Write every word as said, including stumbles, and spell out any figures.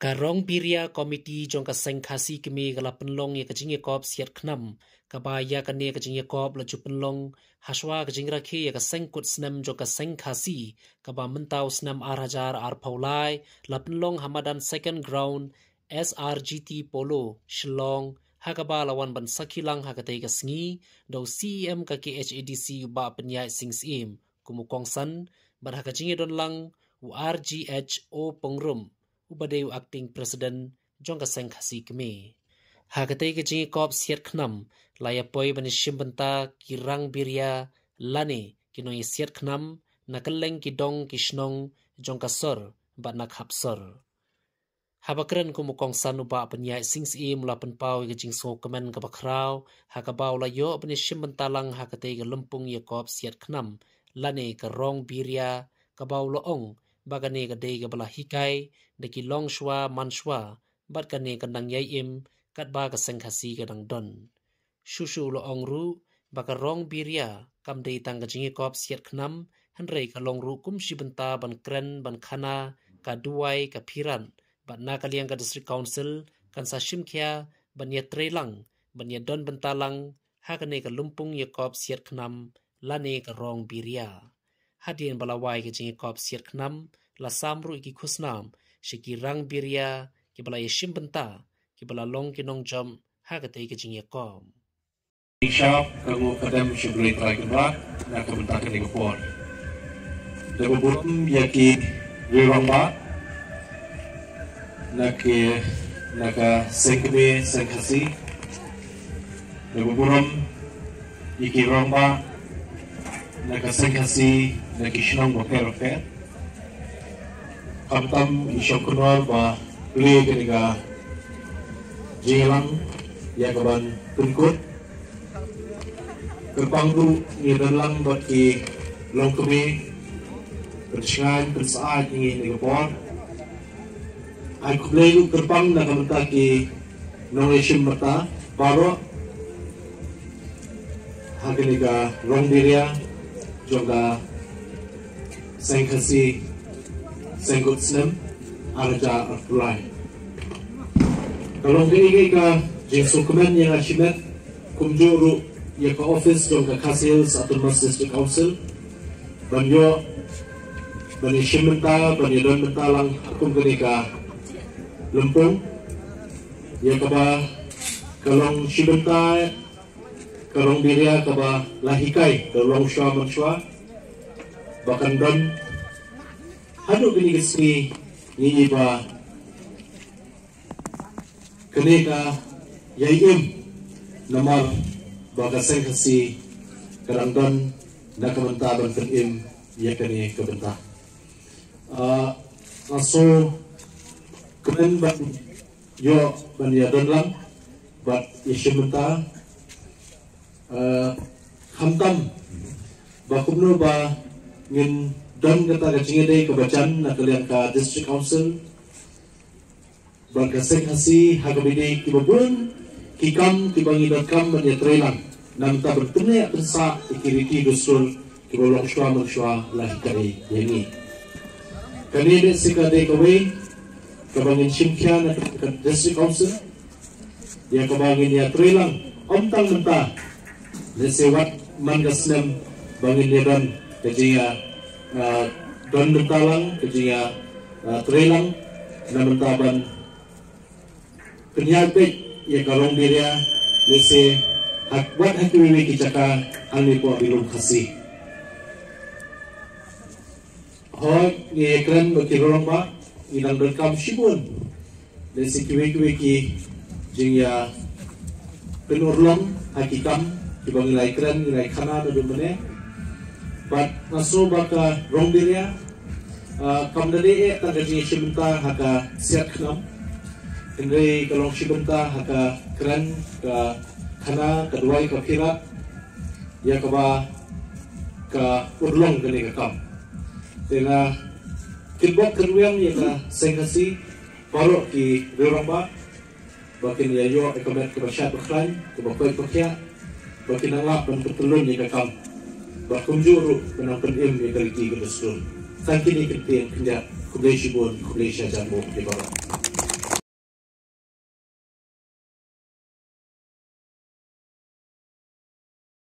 Ka Rong Biria Committee jong ka Seng Khasi Kmie ka la pynlong ïa ka jingïakop siat khnam, kaba ïa kane ka jingïakop la ju pynlong hashwa ka jingrakhe ïa ka seng kut snem jong ka Seng Khasi, kaba mynta u snem ar hajar arphew lai la pynlong ha madan Second Ground S R G T Polo, Shillong, ha kaba la wan ban sakhi lang ha katei ka sngi da u C E M ka K H A D C, u Bah Pynïaid Sing Syiem, kum u kongsan, bad ha ka jingïadon lang u R G H O Pongrum, uba dei u Acting President jong ka Seng Khasi Kmie. Ha katei ka jingïakop siat khnam la ïa poi ban ïashim bynta ki rang biria lane ki nongïasiat khnam na kylleng ki dong ki shnong jong ka sor bad na khap sor. Haba kren kum u kongsan, u Bah Pynïaid Sing Syiem u la pynpaw ïa ka jingsngewkmen kaba khraw ha kaba u la ïoh ban ïashim bynta lang ha katei ka lympung ïakop siat khnam lane ka Rong Biria, kaba u la ong ba kane ka dei kaba la hikai da ki longshuwa manshuwa, bad kane ka nang ïai im katba ka Seng Khasi ka dang don. Shuh shuh u la ong ruh ba ka Rong Biria kam dei tang ka jingïakop siat khnam, hynrei ka long ruh kum shi bynta ban kren ban khana ka duwai ka phirat, bad na ka liang ka District Council kan sa shim khia ban ïatrei lang, ban ïadon bynta lang ha kane ka lympung ïakop siat khnam lane ka Rong Biria. Hadien ba la wai ka jingïakop siat khnam, la sam ruh ïa ki khusnam sha ki rang biria kiba la ïashim bynta, kiba la long ki nongjop ha katei ka jingïakop. Shap ka nguh ka dem sha U Blei Trai Kynrad na ka bynta kane ka por. Da ba burom ïa ki riew rangbah na ki, na ka Seng Kmie Seng Khasi. Da ba burom ïa ki rangbah na ka Seng Khasi na ki shnong bapher bapher. Khamtam i Shongknor ba plie kane ka jingïalang ïa ka ban pynkut. Kyrpang ruh ngi don lang bad ki longkmie, pynshngaiñ pynsyaid ïa ngi ha kane ka por. Ai khublei ruh kyrpang na ka bynta ki nongïashim bynta baroh ha kane ka Rong Biria jong ka Seng Khasi Seng Kut Snem ar hajar arphew lai. Ka long kaei kaei ka jingsngewkmen ïa nga shimet, kumjuh ruh ïa ka office jong ka Khasi Hills Autonomous District Council, ban ïoh ban ïashim bynta, ban ïadon bynta lang ha kum kane ka lympung, ïa kaba ka long shi bynta ka Rong Biria kaba la hikai da u longshuwa manshuwa, ba kan don haduh kine ki sngi, ngi i ba kane ka ïai im, namar ba ka Seng Khasi ka dang don na ka bynta ban pynim ïa kane ka bynta. Ah, nga sngewkmen ban ïoh ban ïadon lang bad ïashim bynta. Ah, khamtam ba kumno ba ngin don kata ka jingïadei kaba jan na ka liang ka District Council bad ka Seng Khasi ha kaba ïadei kiba bun ki kam kiba ngi donkam ban ïatreilang, namar ban pynneh pynsah ïa ki riti dustur kiba longshuwa manshuwa la hikai ïa ngi. Kane dei sa ka dei kawei kaba ngin shim khia na ka District Council, ïa kaba ngin ïatreilang ym tang mynta, lehse wat man ka snem ba ngin ïadon ka jingïa, ah, don bynta lang, ka jingïa, ah, treilang na bynta ban pynïaid beit ïa ka Rong Biria, lehse ha, wat ha kiwei kiwei ki jaka hangne hapoh Ri Lum Khasi. Hooid, ngi ïakren bad ki rangbah, ngi dang donkam shibun, lehse kiwei kiwei ki jingïa pynurlong ha ki kam kiba ngi la ïakren, ngi la ïakhana naduh mynne. Bad nga sngew ba ka Rong Biria, ah, kam da dei eh tang ka jingïashim bynta ha ka siat khnam, hynrei ka long shi bynta ha ka kren, ka khana, ka duwai, ka phirat, ïa kaba ka urlong kane ka kam. Te nga kitbok kyrwiang ïa ka Seng Khasi, baroh ki riew rangbah, ba kin ïa ïoh ïa ka met kaba shad ba khlaiñ, kaba koit ba khiah, ba kin nang lap ban pyntyllun ïa ka kam, bad kumjuh ruh ban nang pynim ïa ka riti ka dustur. Tang kine ki ktien khyndiat, khublei shibun, khublei shihajar nguh ïa baroh.